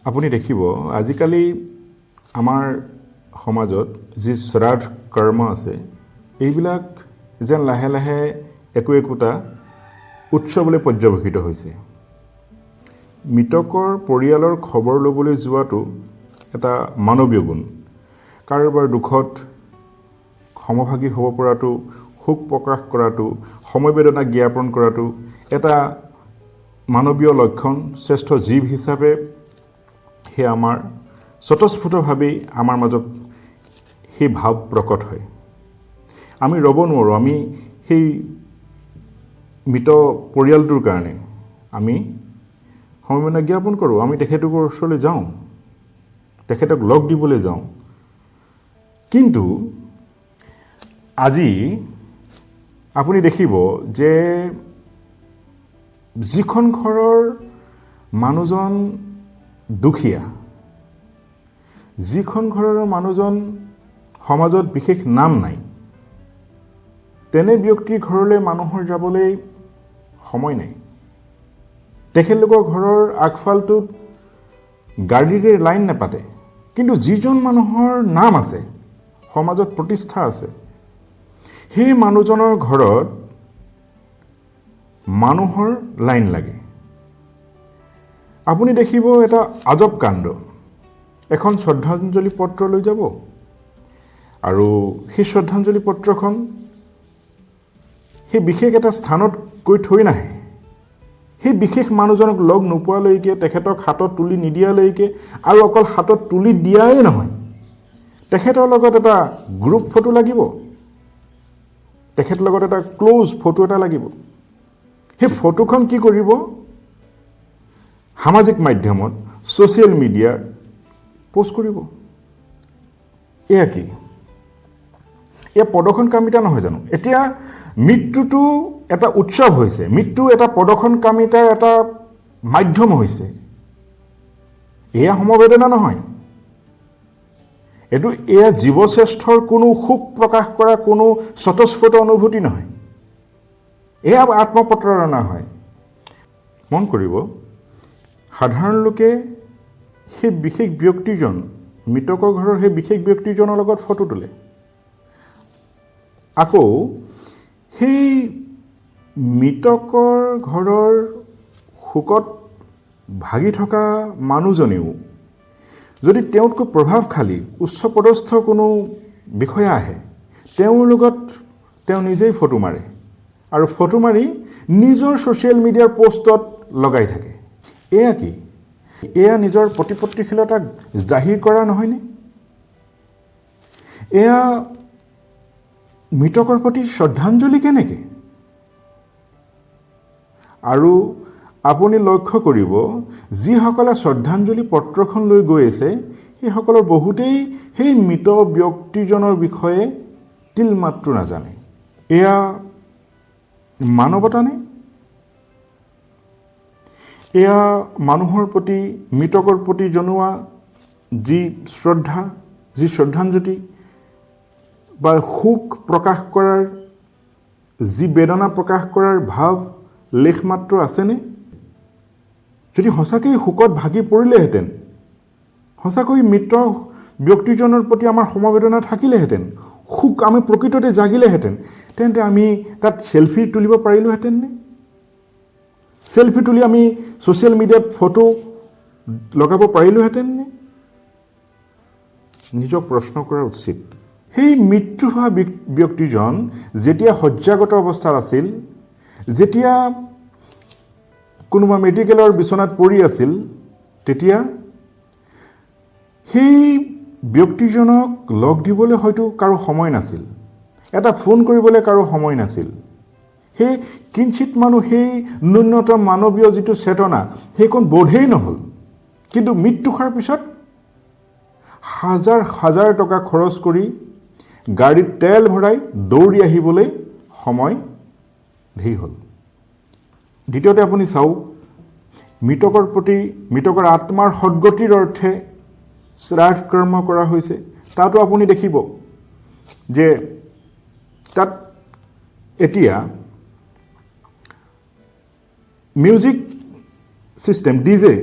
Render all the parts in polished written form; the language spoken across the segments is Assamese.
আপুনি দেখিব, আজিকালি আমাৰ সমাজত যি শ্ৰাদ্ধ কৰ্ম আছে, এইবিলাক যেন লাহে লাহে একো একোটা উৎসৱলৈ পৰ্যবসিত হৈছে। মৃতকৰ পৰিয়ালৰ খবৰ ল'বলৈ যোৱাটো এটা মানৱীয় গুণ। কাৰোবাৰ দুখত সমভাগী হ'ব পৰাটো, শোক প্ৰকাশ কৰাটো, সমবেদনা জ্ঞাপন কৰাটো এটা মানৱীয় লক্ষণ। শ্ৰেষ্ঠ জীৱ হিচাপে সেই আমাৰ স্বতঃস্ফূৰ্তভাৱেই আমাৰ মাজত সেই ভাৱ প্ৰকট হয়। আমি ৰ'ব নোৱাৰোঁ। আমি সেই মৃত পৰিয়ালটোৰ কাৰণে আমি সমবেদনা জ্ঞাপন কৰোঁ। আমি তেখেতলোকৰ ওচৰলৈ যাওঁ, তেখেতক লগ দিবলৈ যাওঁ। কিন্তু আজি আপুনি দেখিব যে যিখন ঘৰৰ মানুহজন দুখীয়া, যিখন ঘৰৰ মানুহজন সমাজত বিশেষ নাম নাই, তেনে ব্যক্তিৰ ঘৰলৈ মানুহৰ যাবলৈ সময় নাই। তেখেতলোকৰ ঘৰৰ আগফালটোত গাড়ীৰে লাইন নাপাতে। কিন্তু যিজন মানুহৰ নাম আছে, সমাজত প্ৰতিষ্ঠা আছে, সেই মানুহজনৰ ঘৰত মানুহৰ লাইন লাগে। আপুনি দেখিব এটা আজব কাণ্ড। এখন শ্ৰদ্ধাঞ্জলি পত্ৰ লৈ যাব আৰু সেই শ্ৰদ্ধাঞ্জলি পত্ৰখন সেই বিশেষ এটা স্থানত গৈ থৈ নাহে। সেই বিশেষ মানুহজনক লগ নোপোৱালৈকে, তেখেতক হাতত তুলি নিদিয়ালৈকে, আৰু অকল হাতত তুলি দিয়াই নহয়, তেখেতৰ লগত এটা গ্ৰুপ ফটো লাগিব, তেখেতৰ লগত এটা ক্ল'জ ফটো এটা লাগিব। সেই ফটোখন কি কৰিব? সামাজিক মাধ্যমত, ছ'চিয়েল মিডিয়াত পোষ্ট কৰিব। এয়া কি? এয়া প্ৰদৰ্শনকামিতা নহয় জানো? এতিয়া মৃত্যুটো এটা উৎসৱ হৈছে, মৃত্যু এটা প্ৰদৰ্শনকামিতাৰ এটা মাধ্যম হৈছে। এয়া সমবেদনা নহয়। এইটো এয়া জীৱশ্ৰেষ্ঠৰ কোনো শোক প্ৰকাশ কৰা কোনো স্বতঃস্ফূৰ্ত অনুভূতি নহয়। এয়া আত্মপ্ৰতাৰণা হয়। মন কৰিব, সাধাৰণ লোকে সেই বিশেষ ব্যক্তিজন, মৃতকৰ ঘৰৰ সেই বিশেষ ব্যক্তিজনৰ লগত ফটো তোলে। আকৌ সেই মৃতকৰ ঘৰৰ শোকত ভাগি থকা মানুহজনেও যদি তেওঁতকৈ প্ৰভাৱশালী, উচ্চপদস্থ কোনো বিষয়া আহে, তেওঁৰ লগত তেওঁ নিজেই ফটো মাৰে আৰু ফটো মাৰি নিজৰ ছ'চিয়েল মিডিয়াৰ পষ্টত লগাই থাকে। এয়া কি? এয়া নিজৰ প্ৰতিপত্তিশীলতাক জাহিৰ কৰা নহয়নে? এয়া মৃতকৰ প্ৰতি শ্ৰদ্ধাঞ্জলি কেনেকৈ? আৰু আপুনি লক্ষ্য কৰিব, যিসকলে শ্ৰদ্ধাঞ্জলি পত্ৰখন লৈ গৈ আছে, সেইসকলৰ বহুতেই সেই মৃত ব্যক্তিজনৰ বিষয়ে তিল মাত্ৰ নাজানে। এয়া মানৱতা নে? এয়া মানুহৰ প্ৰতি, মৃতকৰ প্ৰতি জনোৱা যি শ্ৰদ্ধা, যি শ্ৰদ্ধাঞ্জলি বা শোক প্ৰকাশ কৰাৰ যি বেদনা প্ৰকাশ কৰাৰ ভাৱ লেখ মাত্ৰ আছেনে? যদি সঁচাকৈ শোকত ভাগি পৰিলেহেঁতেন, সঁচাকৈ মৃত ব্যক্তিজনৰ প্ৰতি আমাৰ সমবেদনা থাকিলেহেঁতেন, শোক আমি প্ৰকৃততে জাগিলেহেঁতেন, তেন্তে আমি তাত চেলফি তুলিব পাৰিলোহেঁতেননে? চেলফি তুলি আমি ছ'চিয়েল মিডিয়াত ফটো লগাব পাৰিলোহেঁতেননে? নিজক প্ৰশ্ন কৰা উচিত। সেই মৃত্যু হোৱা ব্যক্তিজন যেতিয়া শয্যাগত অৱস্থাত আছিল, যেতিয়া কোনোবা মেডিকেলৰ বিচনাত পৰি আছিল, তেতিয়া সেই ব্যক্তিজনক লগ দিবলৈ হয়তো কাৰো সময় নাছিল, এটা ফোন কৰিবলৈ কাৰো সময় নাছিল। সেই কিঞ্চিত মানুহ, সেই ন্যূনতম মানৱীয় যিটো চেতনা, সেইকণ বোধেই নহ'ল। কিন্তু মৃত্যু হোৱাৰ পিছত হাজাৰ হাজাৰ টকা খৰচ কৰি গাড়ীত তেল ভৰাই দৌৰি আহিবলৈ সময় ধেৰ হ'ল। দ্বিতীয়তে আপুনি চাওক, মৃতকৰ প্ৰতি, মৃতকৰ আত্মাৰ সদ্গতিৰ অৰ্থে শ্ৰাদ্ধ কৰ্ম কৰা হৈছে। তাতো আপুনি দেখিব যে তাত এতিয়া music system, DJ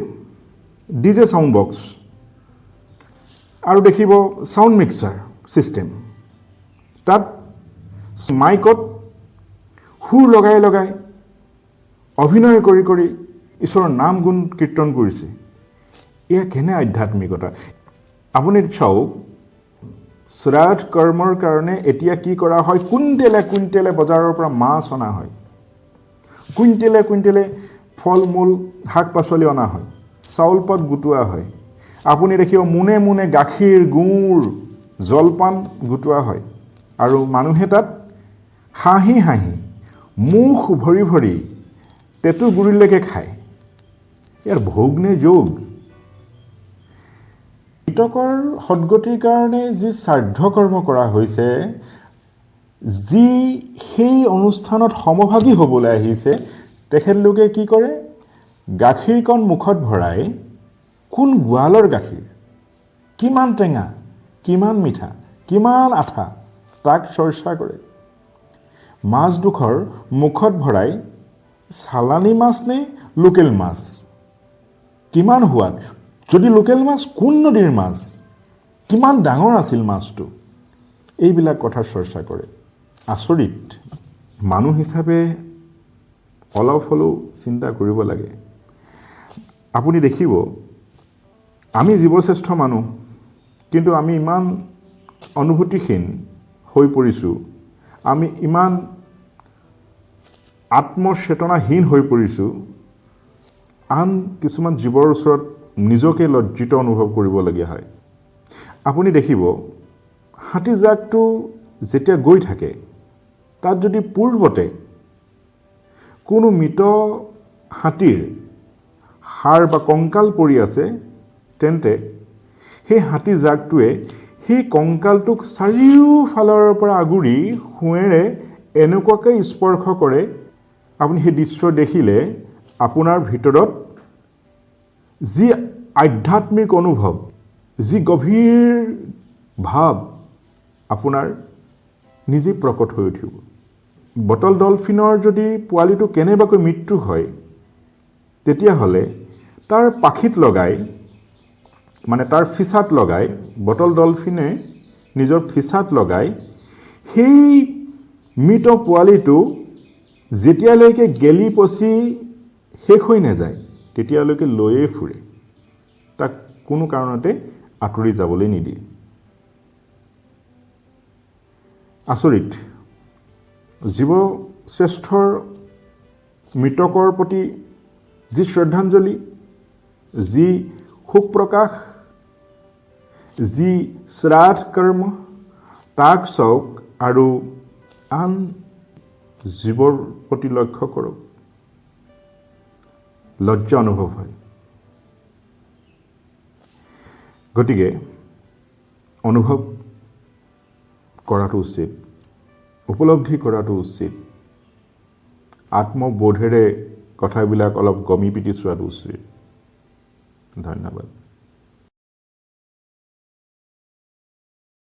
DJ sound box আৰু দেখিব চাউণ্ড মিক্সাৰ ছিষ্টেম, তাত মাইকত সুৰ লগাই লগাই অভিনয় কৰি কৰি ঈশ্বৰৰ নাম গুণ কীৰ্তন কৰিছে। এয়া কেনে আধ্যাত্মিকতা? আপুনি চাওক, শ্ৰাদ্ধ কৰ্মৰ কাৰণে এতিয়া কি কৰা হয়? কুইণ্টেলে কুইণ্টেলে বজাৰৰ পৰা মাছ অনা হয়, কুইণ্টেলে কুইণ্টেলে ফল মূল শাক পাচলি অনা হয়, চাউল পাত গোটোৱা হয়। আপুনি দেখিব মোনে মোনে গাখীৰ, গুৰ, জলপান গোটোৱা হয় আৰু মানুহে তাত হাঁহি হাঁহি মুখ ভৰি ভৰি টেটু গুৰিলৈকে খায়। ইয়াৰ ভোগ নে যোগ? মৃতকৰ সদগতিৰ কাৰণে যি শ্ৰাদ্ধ কৰ্ম কৰা হৈছে, যি সেই অনুষ্ঠানত সমভাগী হ'বলৈ আহিছে, তেখেতলোকে কি কৰে? গাখীৰকণ মুখত ভৰাই কোন গোৱালৰ গাখীৰ, কিমান টেঙা, কিমান মিঠা, কিমান আঠা, তাক চৰ্চা কৰে। মাছডোখৰ মুখত ভৰাই চালানী মাছ নে লোকেল মাছ, কিমান সোৱাদ, যদি লোকেল মাছ কোন নদীৰ মাছ, কিমান ডাঙৰ আছিল মাছটো, এইবিলাক কথা চৰ্চা কৰে। আচৰিত! মানুহ হিচাপে অলপ হ'লেও চিন্তা কৰিব লাগে। আপুনি দেখিব, আমি জীৱশ্ৰেষ্ঠ মানুহ, কিন্তু আমি ইমান অনুভূতিহীন হৈ পৰিছোঁ, আমি ইমান আত্মচেতনাহীন হৈ পৰিছোঁ, আন কিছুমান জীৱৰ ওচৰত নিজকে লজ্জিত অনুভৱ কৰিবলগীয়া হয়। আপুনি দেখিব, হাতীজাকটো যেতিয়া গৈ থাকে, তাত যদি পূৰ্বতে কোনো মৃত হাতীৰ হাড় বা কংকাল পৰি আছে, তেন্তে সেই হাতীজাকটোৱে সেই কংকালটোক চাৰিওফালৰ পৰা আগুৰি শুঁৱেৰে এনেকুৱাকৈ স্পৰ্শ কৰে, আপুনি সেই দৃশ্য দেখিলে আপোনাৰ ভিতৰত যি আধ্যাত্মিক অনুভৱ, যি গভীৰ ভাৱ আপোনাৰ নিজেই প্ৰকট হৈ উঠিব। বটল ডলফিনৰ যদি পোৱালিটো কেনেবাকৈ মৃত্যু হয়, তেতিয়াহ'লে তাৰ পাখিত লগাই, মানে তাৰ ফিচাত লগাই, বটল ডলফিনে নিজৰ ফিচাত লগাই সেই মৃত পোৱালিটো যেতিয়ালৈকে গেলি পচি শেষ হৈ নাযায়, তেতিয়ালৈকে লৈয়ে ফুৰে। তাক কোনো কাৰণতে আঁতৰি যাবলৈ নিদিয়ে। আচৰিত! জীৱশ্ৰেষ্ঠৰ মৃতকৰ প্ৰতি যি শ্ৰদ্ধাঞ্জলি, যি শোক প্ৰকাশ, যি শ্ৰাদ্ধ কৰ্ম, তাক চাওক আৰু আন জীৱৰ প্ৰতি লক্ষ্য কৰক, লজ্জা অনুভৱ হয়। গতিকে অনুভৱ কৰাটো উচিত, উপলব্ধি কৰাটো উচিত, আত্মবোধেৰে কথাবিলাক অলপ গমি পিটি চোৱাটো উচিত। ধন্যবাদ।